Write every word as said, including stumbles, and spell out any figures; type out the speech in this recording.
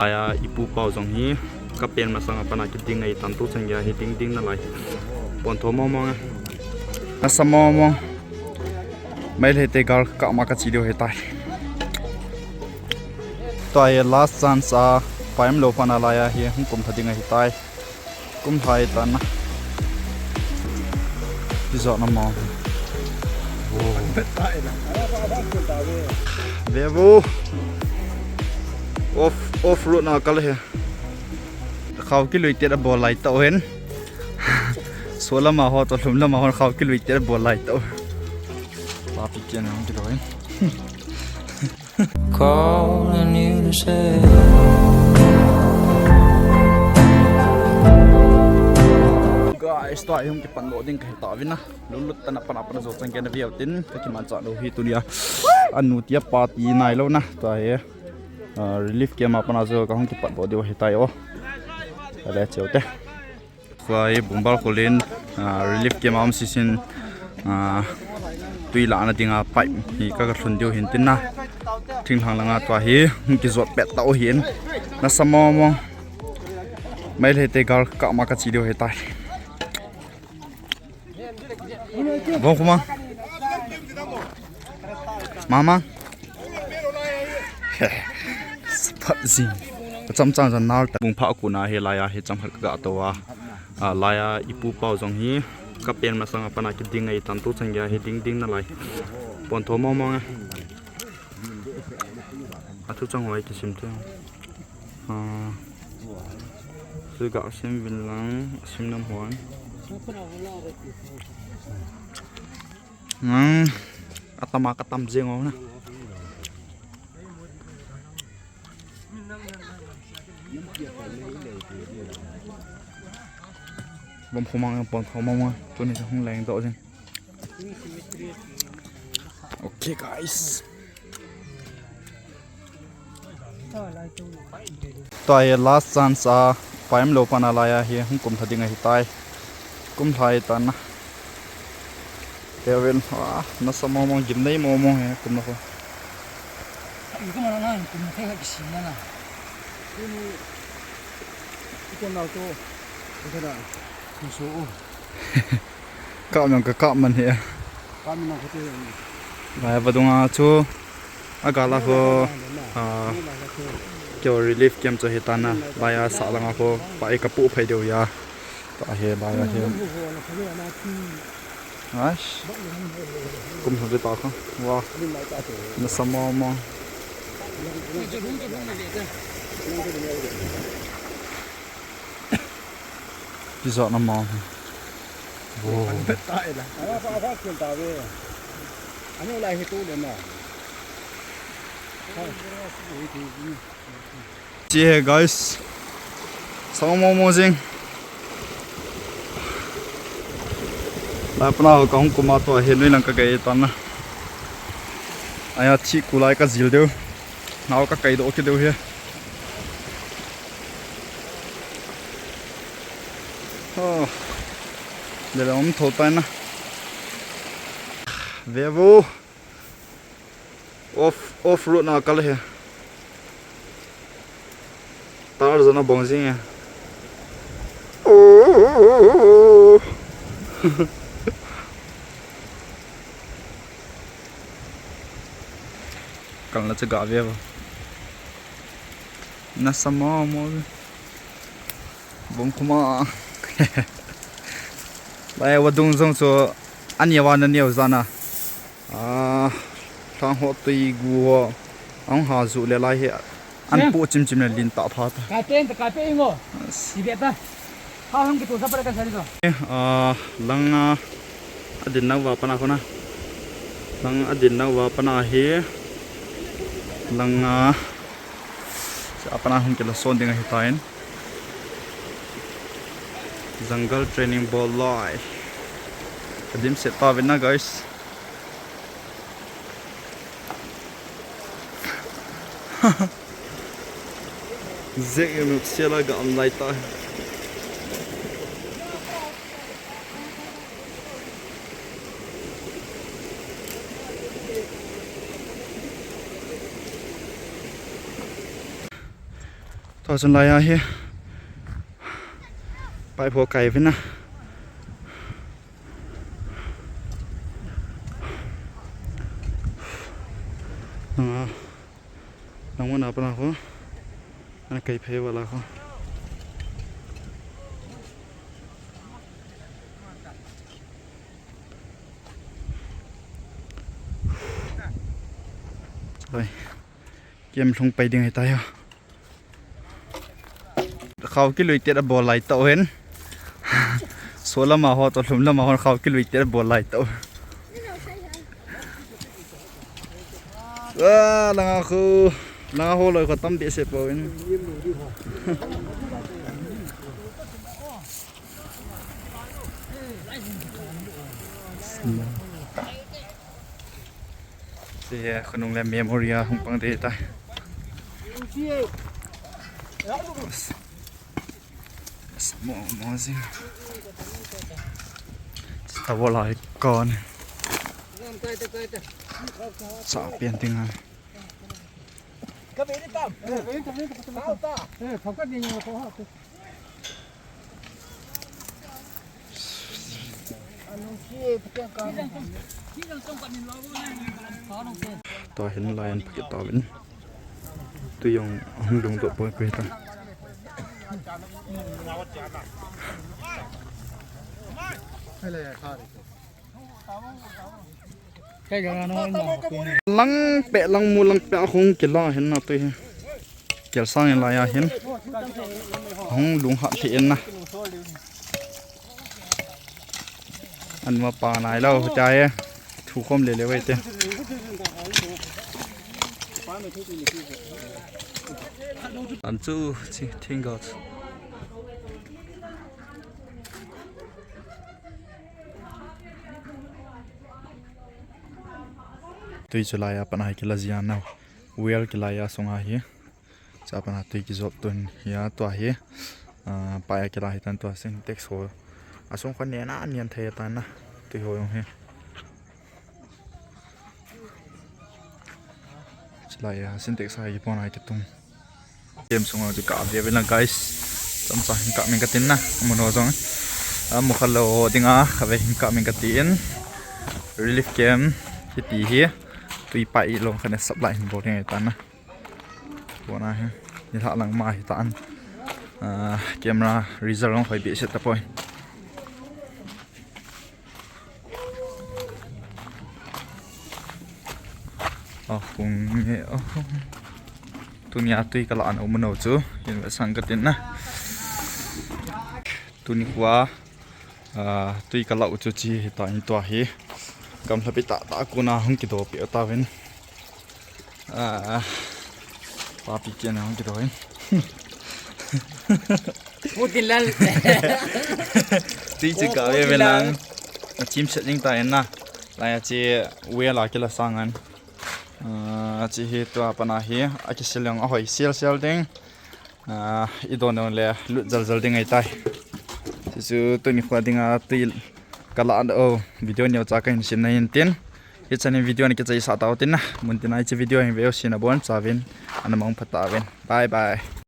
Aya ipu pau jong hi kapen masang a pana kiding ahi tan, tuchan geiya hi ding ding nalai. Pontho mong mong e. Asa mong mong. Meitei te gal kah ma kache diu ahitai. Tua hi last chance a, pai umlou pana laiya hi hung kum lha ding ahitai. Kum lha ahitan na. Kijot na mo. Ve vo. Off, off road na kal e. Khao kilui tet abol lai tau hen. Sol lama ho toh lhum lama ho khao kilui tet abol lai tau. Papi kian hung kidou hen. Calling you to say. Guys, tua hi hung kipan doh ding kahi tauvin na. Lulut tana pana pana jo chang kena viau tin kakimanchah lou hi tunia. Anu tia party nailou na. Tua hi, ah, relief camp a pana jo kahung kipan doh diu ahitai o. Kale cheu te. Tua hi Bumbal Khullen, ah, relief camp a um sisin, ah, tui lahna dinga pipe hi ka, kalhun diu hin tin na. Thinglhang langa tua hi hung kijot pet tau hin. Nasa mong mong. Meitei te gal kah ma kache diu ahitai. Bong khumang. Mama. Sapat jing. Kacham chang jan nal ta. Bung pha kuna hi laiya hi chang hat kaga to a. A, laiya ipu pau jong hi kapen masang a pana kiding ahi tan, tuchan geiya hi ding ding nalai. Pontho mong mong e. Athu chang hoi kisim te. Ah. Sui ga sim vin lang, sim nam hon. Nang, atama katam jeng o na. Bom khumang, bom khumang, tuni hung leng doh jeng. Okay, guys. Tua hi last chance a, pai umlou pana laiya hi hung kum lha ding ahitai. Kum lha ahitan na. Kevin, ah, nasa mong mong, gimnei mong mong hi kum na ko. Ikum na na, kum na thei ka kisim na na. Ikum na to, ikum na, kum so o. Kah man ka kah man hi. Kah man ka te. Laiya vadung a chu. Agala ho. Ah, keo relief camp chu ahitan na. Laiya sah langa ho. Pa e kapu phei diu ya. Pa he laiya he. Aish. Kum lha ve ta kha. Wah. Nasa mong mong. Kijot na mo. Wo. Ana sa sa kin ta ve. Ani lai hi tu le na. Chi he guys. Sa mong mong jing. Lai pana ho kahung kum a tua hi noi lang kakai tan na. Aya thi kulai kajil diu. Nao kakai doh kit diu hi. Oh. Lele um tho tai na. Ve vo. Off, off road na kal e. Tarzan a bong jing e. Oh. Kalna chu ga ve vo. Nasa mong mong. Bong khumang. Lai vadung jong chu ani a va na neo jana. Ah, thang ho tui gu ho. Ang ha ju le lai hi. An pu chim chim le lin ta pha ta. Kai pen ta, kai pe ingo. As. Ti be ta. Ha hang ki tu sa pa ka sa ri ko. Eh, ah, langa adin nau va pana kona. Langa adin nau va pana hi. Langa. Sa pana hung kila son ding ahitan. Jungle training bol lai. Kadim set ta vin na guys. Zek e nuk sela ga am lai ta. Tua chun lai a hi pipe ho kai uvin a. Nang a, nang mun a pat a khu ana kai phei val a khu. Oi. Kem lhung pai ding ahitai ho. Khao kilui tet abol lai tau hen. Solam a ho toh lhum lam a ho khao kilui tet abol lai tau. Ah, langa khu, langa ho loi khu tam behseh poi. Hiche hi khonung le memory a hung pang ding ahitai. Mo, mo jing. Tawol a hi kon. Sa pian ding a. Tua hin lai an phakit tauvin. Tui jong hung lungdoh poi poi ta. Lang peh, lang mu lang peh a hung kila hin na tui hi. Kel sang in lai a hin. Hung lung hat thei in na. An ma pa nai lo, cha e. Thu khom le le wei te. An chu chi thing got. Tui chu lai a pat a hi kila jia nau. Well kila a sunga hi. Chapang a tui kijop tun hia tua hi, ah, pai a kila hitan tua Sintex ho. Asung kho nena nian thei tan na tui ho jong hi. Chulai a Sintex a hi pon a kitung. Kem sunga chu ka ve ve lang guys. Chomcha hin ka min ka tin na. Mun ho jong. Amu kha lou ho dinga ka ve hin ka min ka tin. Relief camp hiti hi. Tui pai lou kha ne supply hin bol ding ahitan na. Pon a hi, nilhah lang ma hi tan. Ah, camera result hung hoi behseh tapoi. Ah, hung nge, ah, hung. Tunia tui ka la an um no chu, in ve sang ka tin na. Tuni kua, ah, tui ka la u chu chi hi ta in tua hi. Gamla pi ta ta kuna hung kido pi ta vin. Ah, papi kian hung kido in. Putin lal. Tui chu ka ve ve lang. A chim set jing ta in na. Lai a chi well a kila sang an. Ah, chi hi tua pat a hi. A kisil jong a hoi sial sial ding. Ah, i don le lut jal jal ding ahitai. Chu chu tuni kho dinga tui ka la o video neo cha ka hin sim na hin tin. Hichan in video na kichai sa tau tin na. Mun tin a hiche video hin ve u sina bon chavin. Ana mong phat ta vin. Bye bye.